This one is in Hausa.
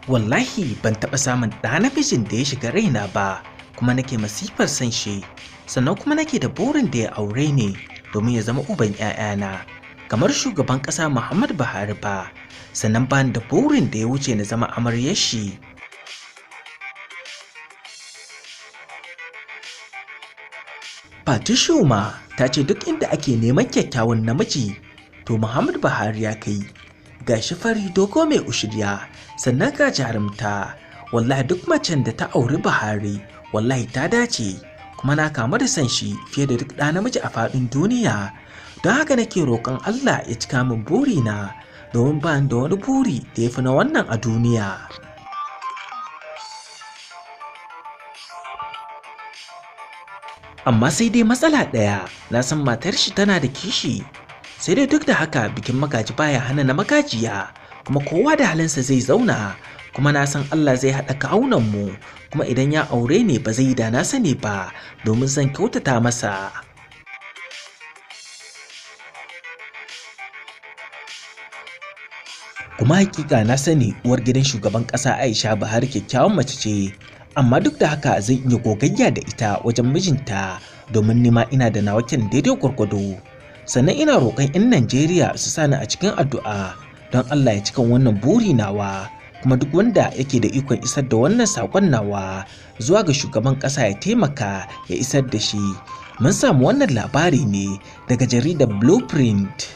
Wallahi ban taɓa samun ɗa namijin da ya shiga raina ba, kuma nake masifar son shi, sannan kuma nake da burin da ya aure ni domin ya zama uban 'ya'yana kamar shugaban ƙasa Muhammadu Buhari ba, sannan ba da burin da ya wuce na zama amaryar shi. Fati Shoma ta ce duk inda ake neman kyakkyawan namiji to Muhammadu Buhari ya kai. Ga shi fari dogo mai ushirya, sannan ga jarumta. Wallahi duk macen da ta auri Buhari wallahi ta dace, kuma na kamu da son shi fiye da duk ɗa namiji a faɗin duniya. Don haka nake roƙon Allah ya cika min burina, domin ba da wani buri da ya fi na wannan a duniya. Amma sai dai matsala ɗaya, na san matar shi tana da kishi. Sai dai duk da haka bikin magaji baya hana na magajiya, kuma kowa da halinsa zai zauna, kuma na san Allah zai haɗa kawunanmu, kuma idan ya aure ni ba zai yi da na sani ba, domin zan kyautata masa. Kuma hakika na sani uwar gidan shugaban ƙasa Aisha Buhari kyakkyawan mace ce, amma duk da haka zan iya gogayya da ita wajen mijinta, domin nima ina da nawa kyan daidai gwargwado. Sannan ina roƙon 'yan Najeriya su sani a cikin addu'a don Allah ya cika wannan buri nawa, kuma duk wanda yake da ikon isar da wannan saƙon nawa zuwa ga shugaban ƙasa ya taimaka ya isar da shi. Mun samu wannan labari ne daga jaridar Blueprint.